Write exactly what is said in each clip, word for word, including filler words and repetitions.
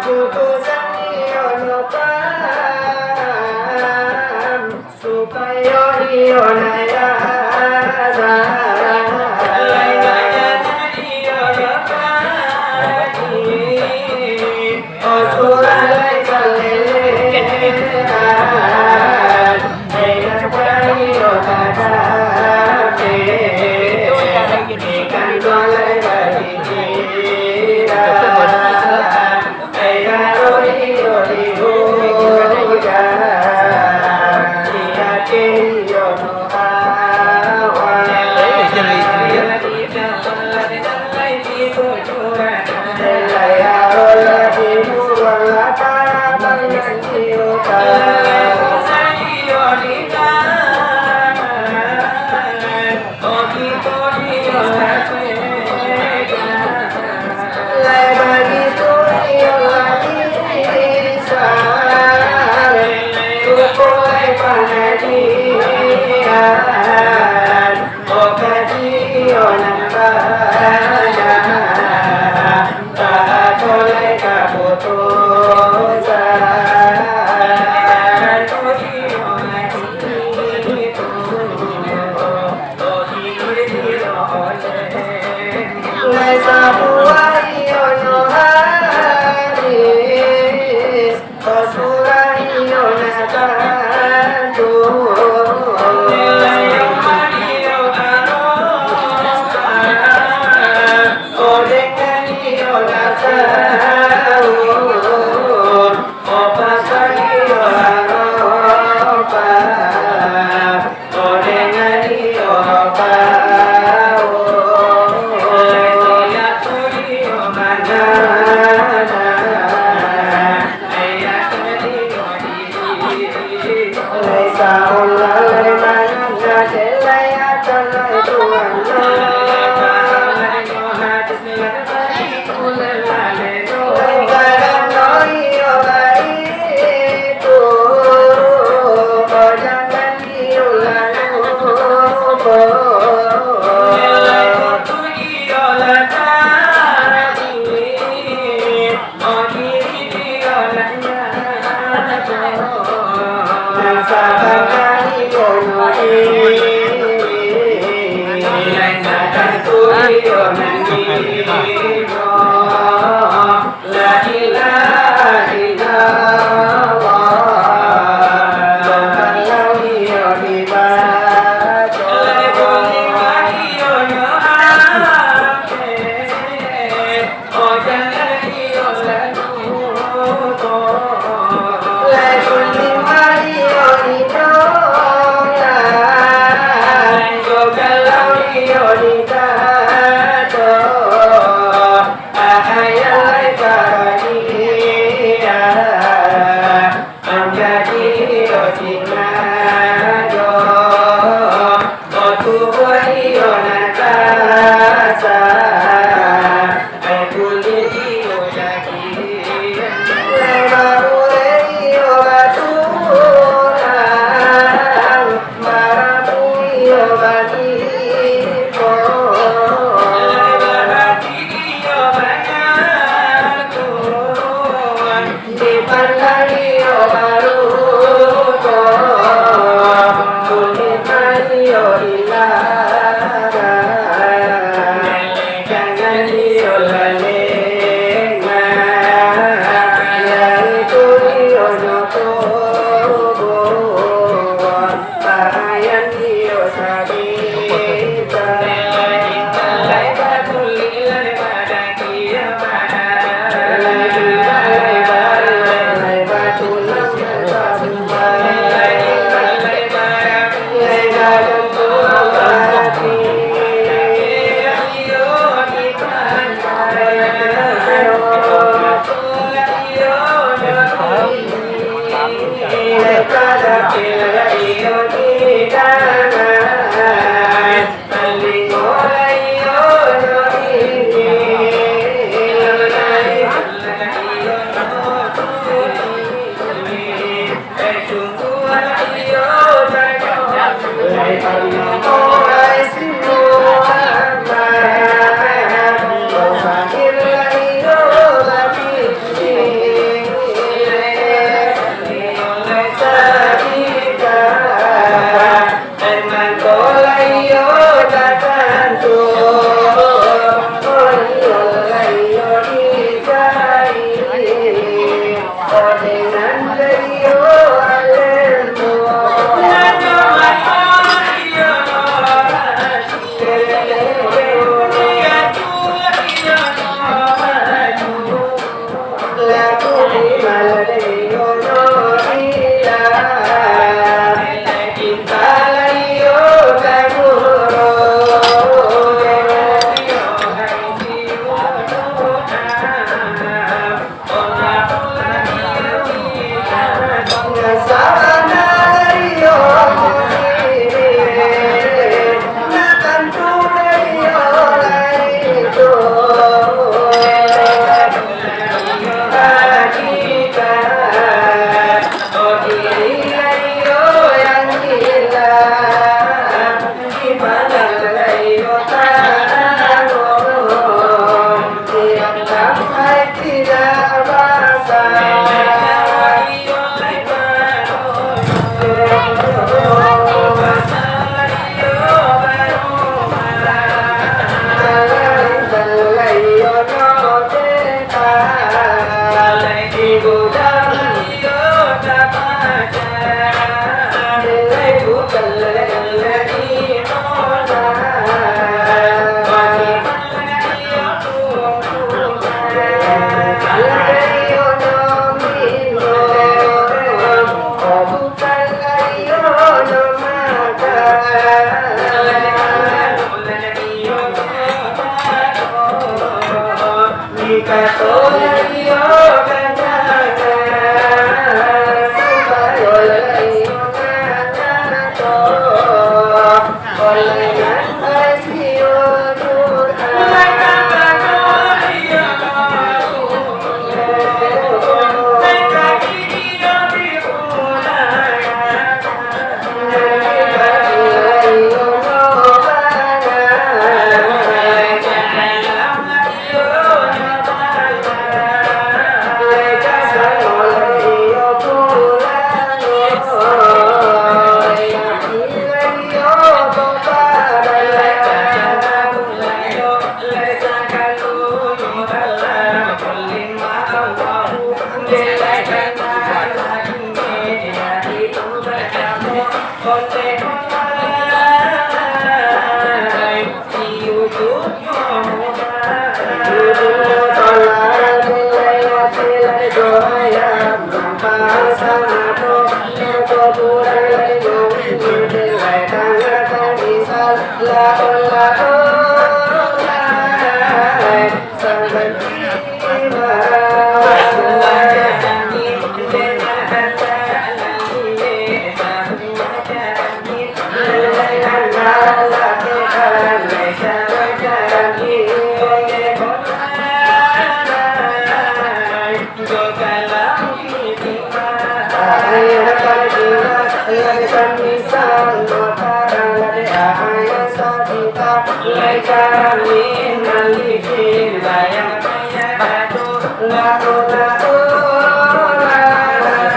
Putusan iyo nyo paham, supayo iyo naya.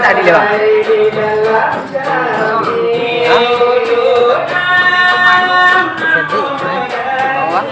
Tadi lewat. Sedih, eh. Bawah.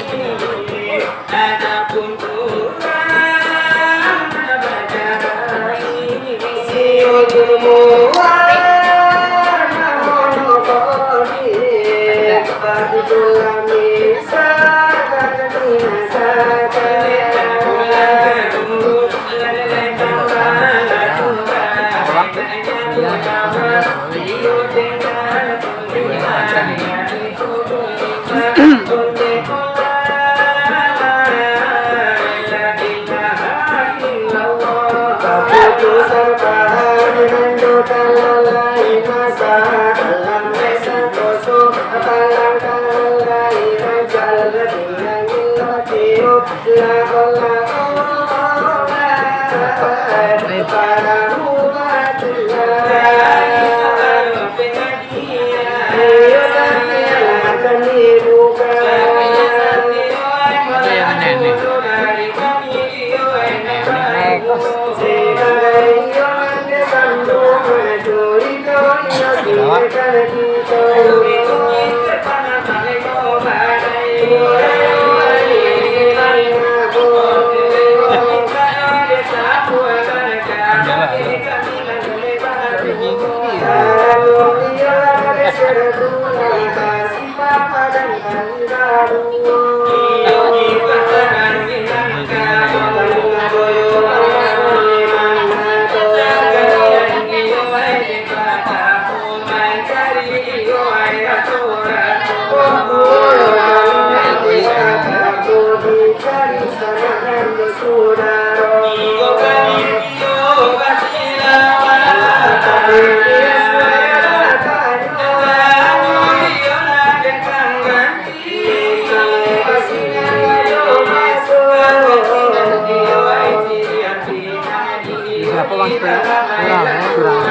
Siapa, Bang? Kurang, ya, kurang.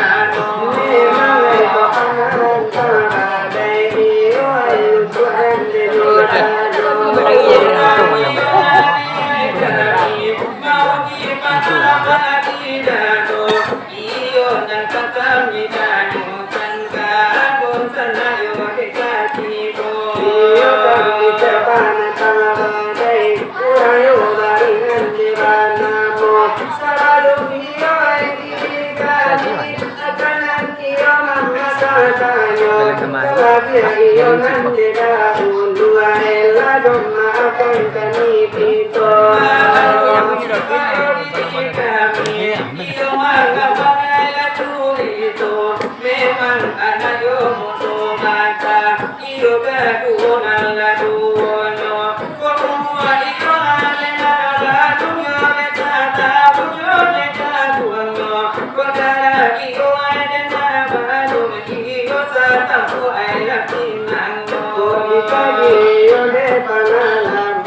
Iyo, nan ka kami tanyokan, ka abon sanayo dek katibo. Iyo, kami tabana tabadai, urang yo baringan di banamo. Sabalun iyo, ai diri kami, akan nan iyo mamasakanyo, talabiah iyo nan di dahulu, ai lah domakan kami pinto. Ayo diri kami, iyo mangambang alah curito, memang anak yo mudo mata, iyo kaduo nan laduonyo. Kok rumua iyo ade nan laduonyo, dek satabunnyo, dek kaduonyo. Kok darah iyo ade nan laduonyo, iyo satabuah alah pinangnyo. Kok dikaji iyo dek pangalaman,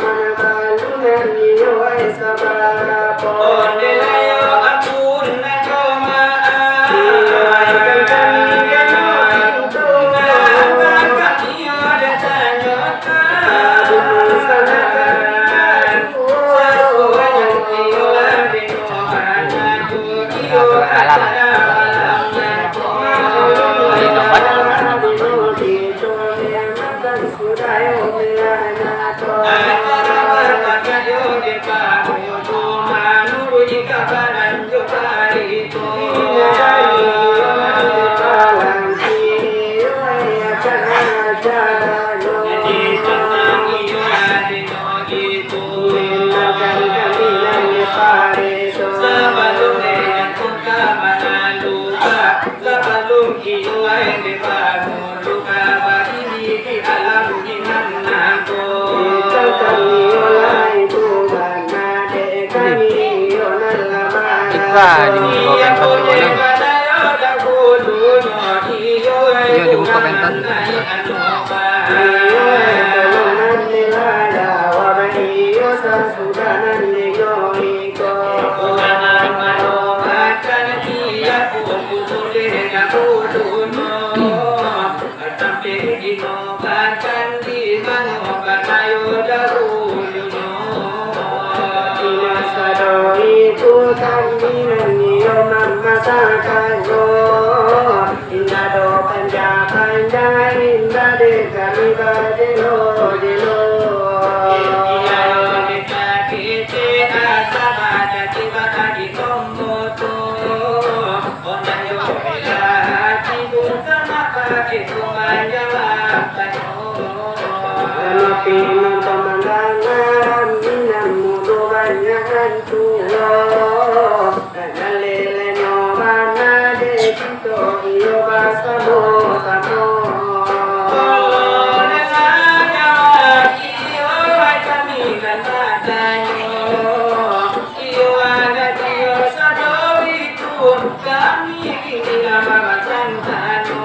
Sabalun iyo ai di pangulu ka badiri di alam nan nangko. Ikra di muko pentas di mana? Iyo, di muko pentas. Indak do panja-panja, indak dek kami badelo-delo. Tapi nonton mandangan, minam mudo banyak hantu. Naleleno bana dek kito iyo basamo-samo. Iyo adat iyo sado itu, kami kini lah babasan tano.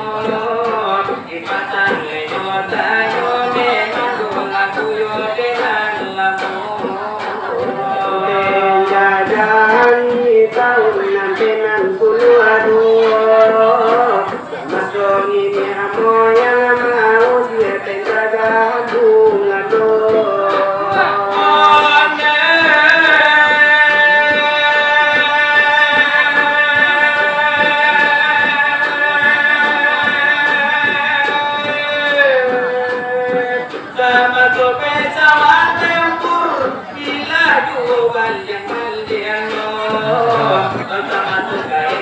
Jajahan di taun nan pinan puluah duo. Maso kini amo yang mau siap penjagaan bunga tu. Sama tu pesawat tempur, bila juo baliak-baliaknyo. Sama tu kain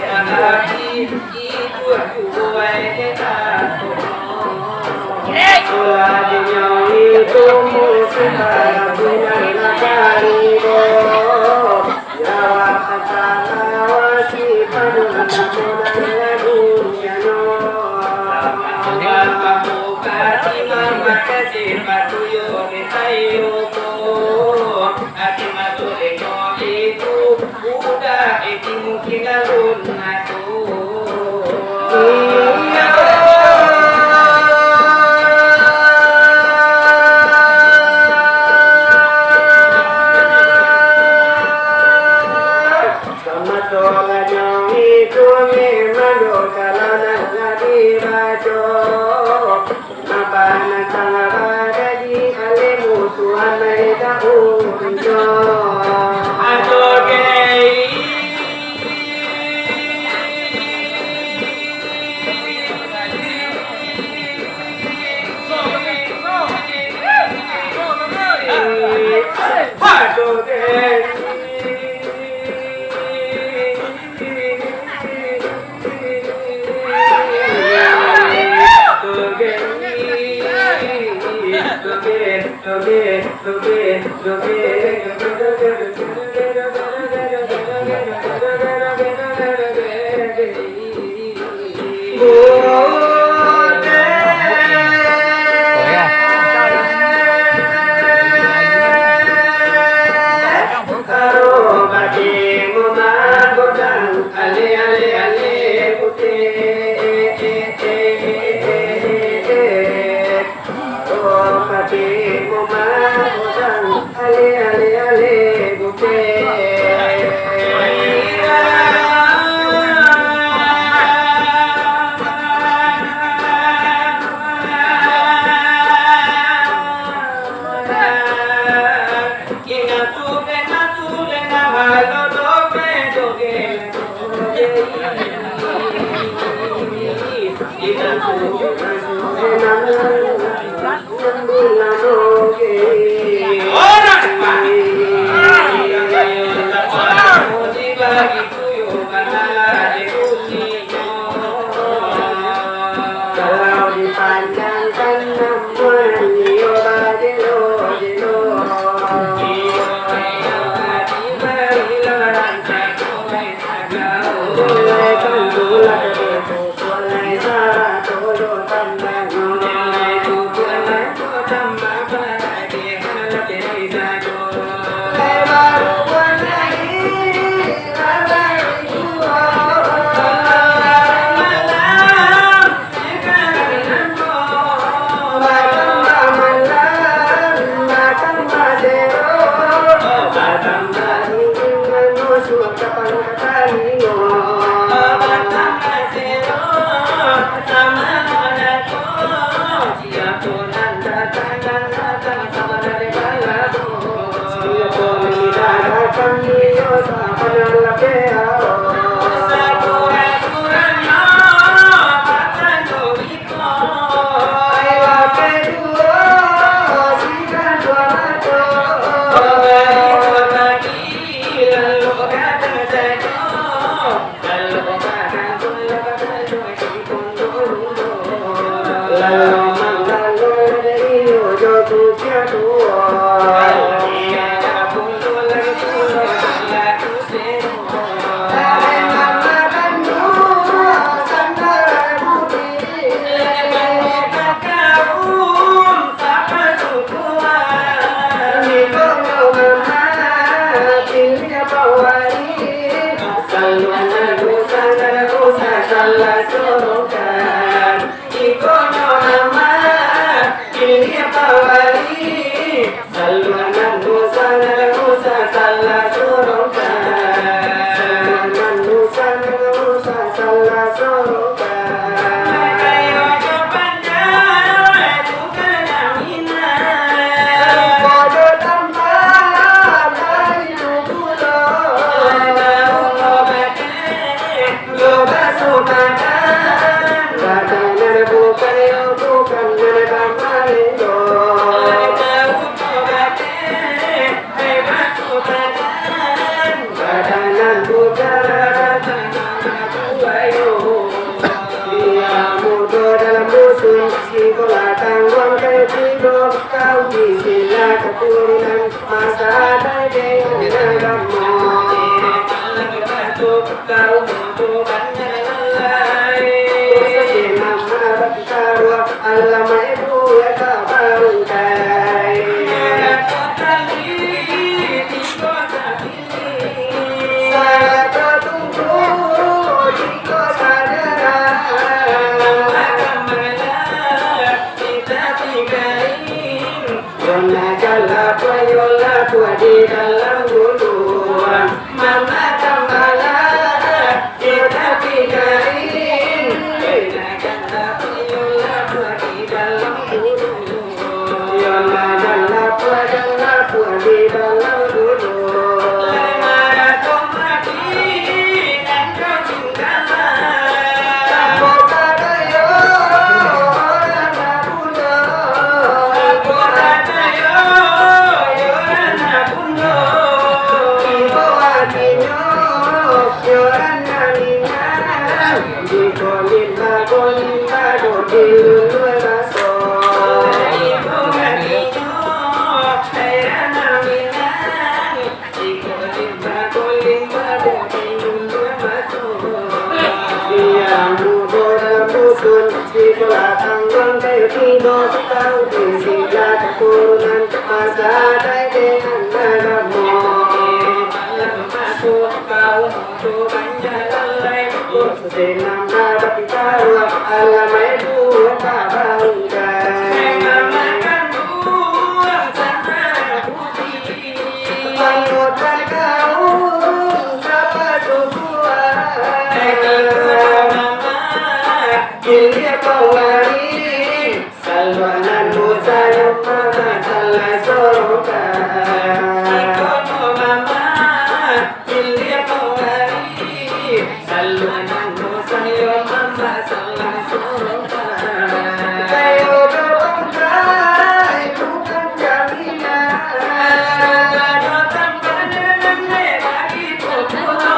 Samatonyo itu memang doh kalau nan lah dibaco. Mapa nan salah badadi alemu Tuhan lai tahu inyo. Ajo gei. Kalau dipanjangkan namuan iyo bajelo-jelo. Dia mudo dalam dusun, sikolah tangguang kayo tigo, kau di sila katurunan, masa adai dengan agamo. Kau mudo banyak lalai. Khusus di nama bagi taruah, alamak ibu ya tak barangkai. Salah satu di kota Tangerang. Yona jalan payolah buat di dalam dulu. Mama tambalah kita pikirin. Yona jalan payolah buat di dalam dulu. Yo, madan lapua, dan lapua di dalam dulu. Lapua kata yo, orang nak bunuh. Lapua kata yo, orang nak bunuh. Ibo atinyo, yo orang nak minang. Di kolimba, kolimba, di lulua raso. Ibo atinyo, orang nak minang. Di kolimba, kolimba, di lulua raso. Dia mudo dalam dusun, di belakang bangkai tigo, tahu di sila keturunan, masa adai dengan agamo. Malam masuk kaum Senang ada kita ruang alamai dua tabangkai. Makan buah sana putih. Anggota kaum sapa tubuhan. Ilia pawari. Saluanan musayo mama salah sorokan. Ikono mama, ilia pawari. Saluanan musayo mama salah sorokan. Kayo do bangkai bukan jaminan. Kayo tambah nan bagi populo.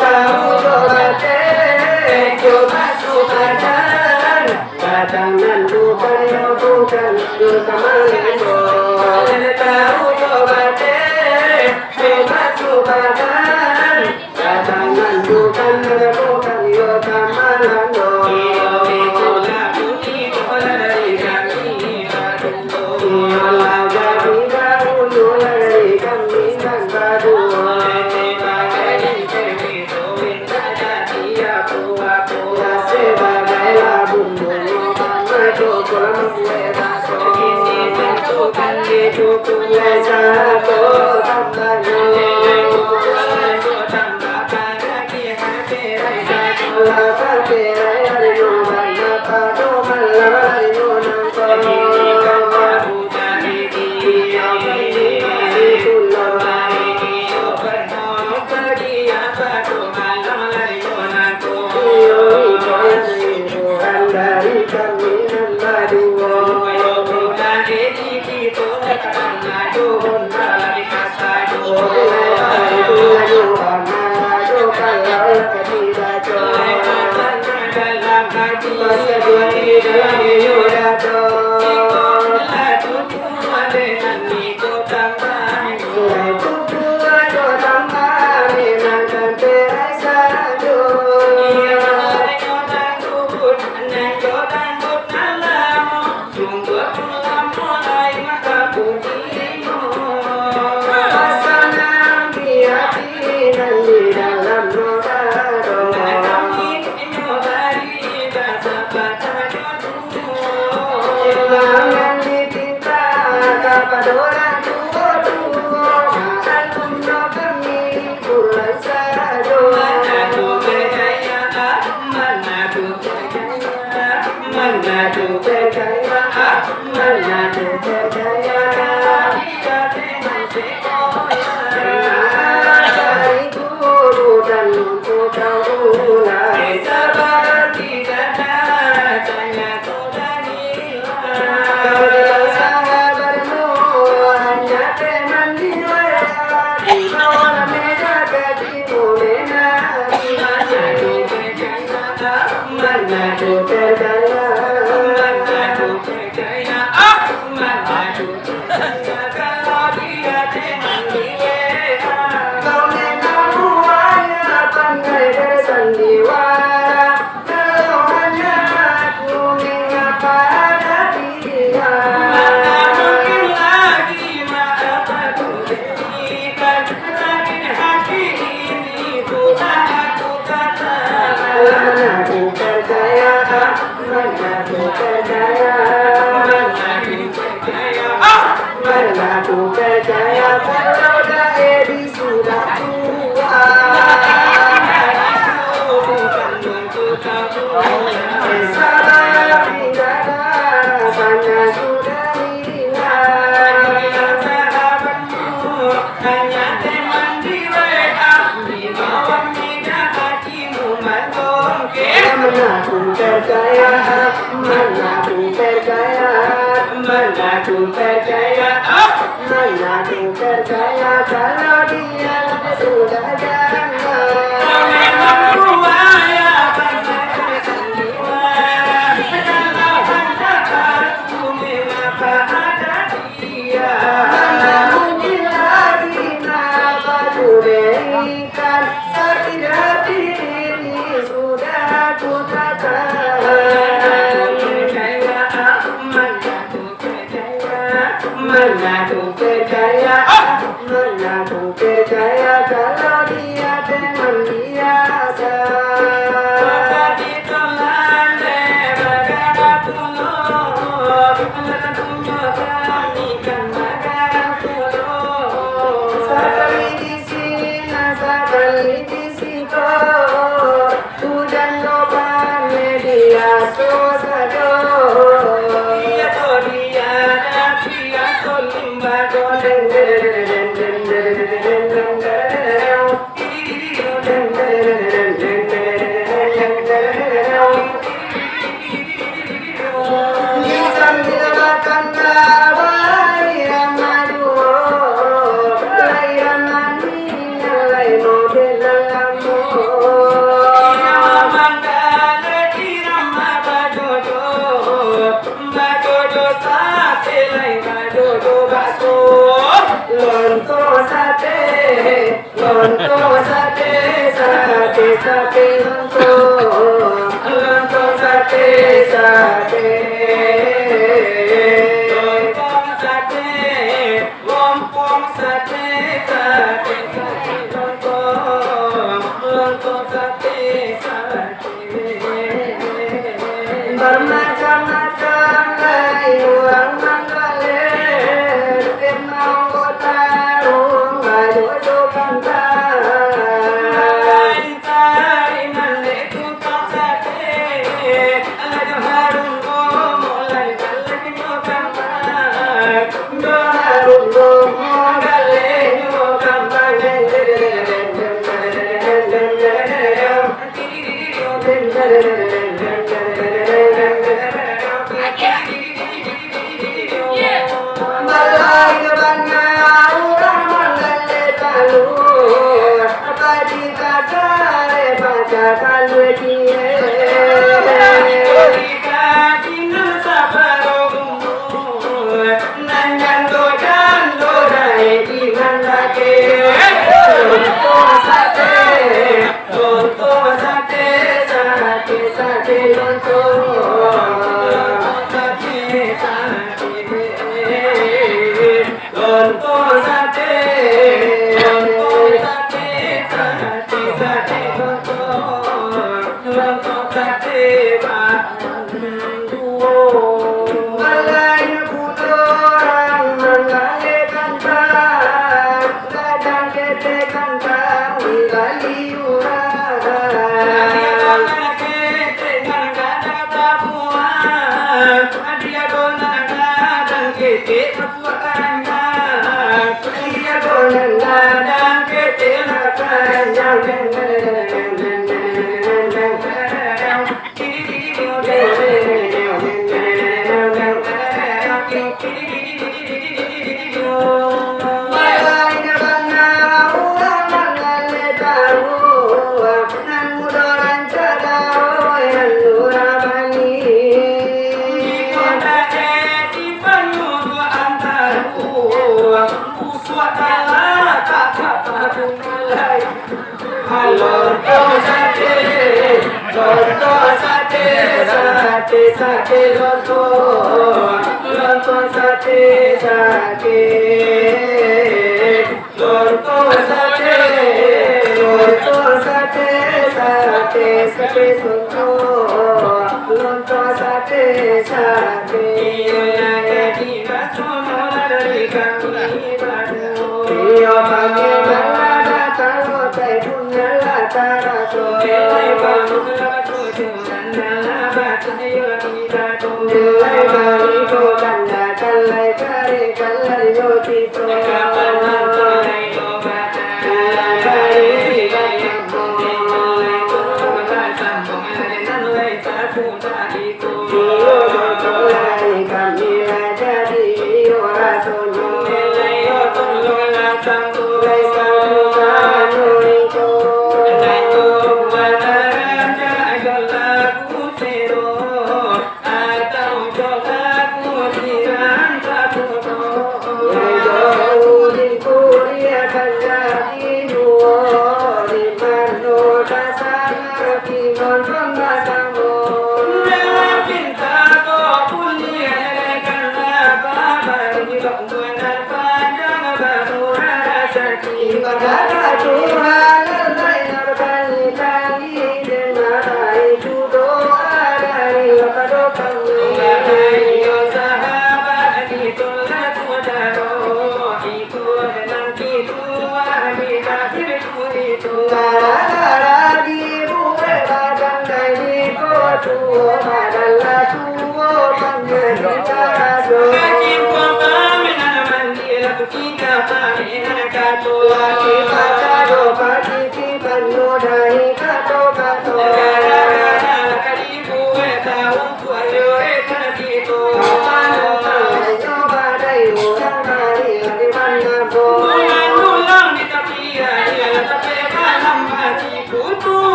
Tahu do bateh, coba subadan. Kadangan bukan yo bukan yo sama yo. Tahu yo bate, bebas subadan. Kadangan bukan yo bukan yo sama yo. Iyo, itulah bunyi doa dari kami. Iyolah jadi dahulu dari kami nan baduo. Kalau hanya aku, mengapa ada dia? Mana mungkin lagi maaf aku berikan, sakit hati ini sudah aku tak tahan. Mana ku percaya, mana ku percaya, mana ku percaya, mana ku percaya, kalau dah Edi sudah tua. Sabar, tidak ada, sana sudah hilang. Hanya teman di W A, di bawah meja hatimu mandongke. Mana ku percaya, mana ku percaya, mana ku percaya, ah! Mana ku percaya kalau dia sudah janda. Memang buaya pandai tersandiwara, kalau handak aku, mengapa ada dia? Mana mungkin lagi nak aku berikan, sakit hati ini sudah ku tak tahan. Mana ku percaya, mana ku percaya, mana ku percaya kalau dia teman biasa. Tadi teman dek bagara pulo, tentunyo kami kan bagara pulo. Sakali di siko, sakali di siko. Ujan loban media sosial. Biaso dia, biaso limbago. Lonto sate, lonto sate, sate, sate, lonto, lonto sate, sate, lonto sate, lompong sate, sate, sate, lonto, lonto sate, sate. Bamacam-macam lai urang manggaleh, dek mangko tarung bajojo kantang. Lai-lai nan dek tukang sate, lai jo harum gomo, lai-lai jo kantang. Jo harum gomo galeh jo kantang. Nan jando-jando dai di nan laki. Lonto sate, lonto sate, sate, sate lonto. Sate, sate. Lonto sate, lonto sate, sate, sate lonto. Lonto sate, ba- Balain pulo urang manggaleh kantang, gadang ketek kantang digali urang. Gadang ketek nan gadang tabuang, gadang ketek pasuak karanjang, gadang ketek nan karanjang. Lonto sate, Sate lontong, lontong sate, sate. Lontong sate, lontong sate, sate, sate lontong, lontong sate, sate. Iyo nan ka dimaso dari kami badu. Iyo kami badu, kalau tai punya lah taraso. Iyo kami badu.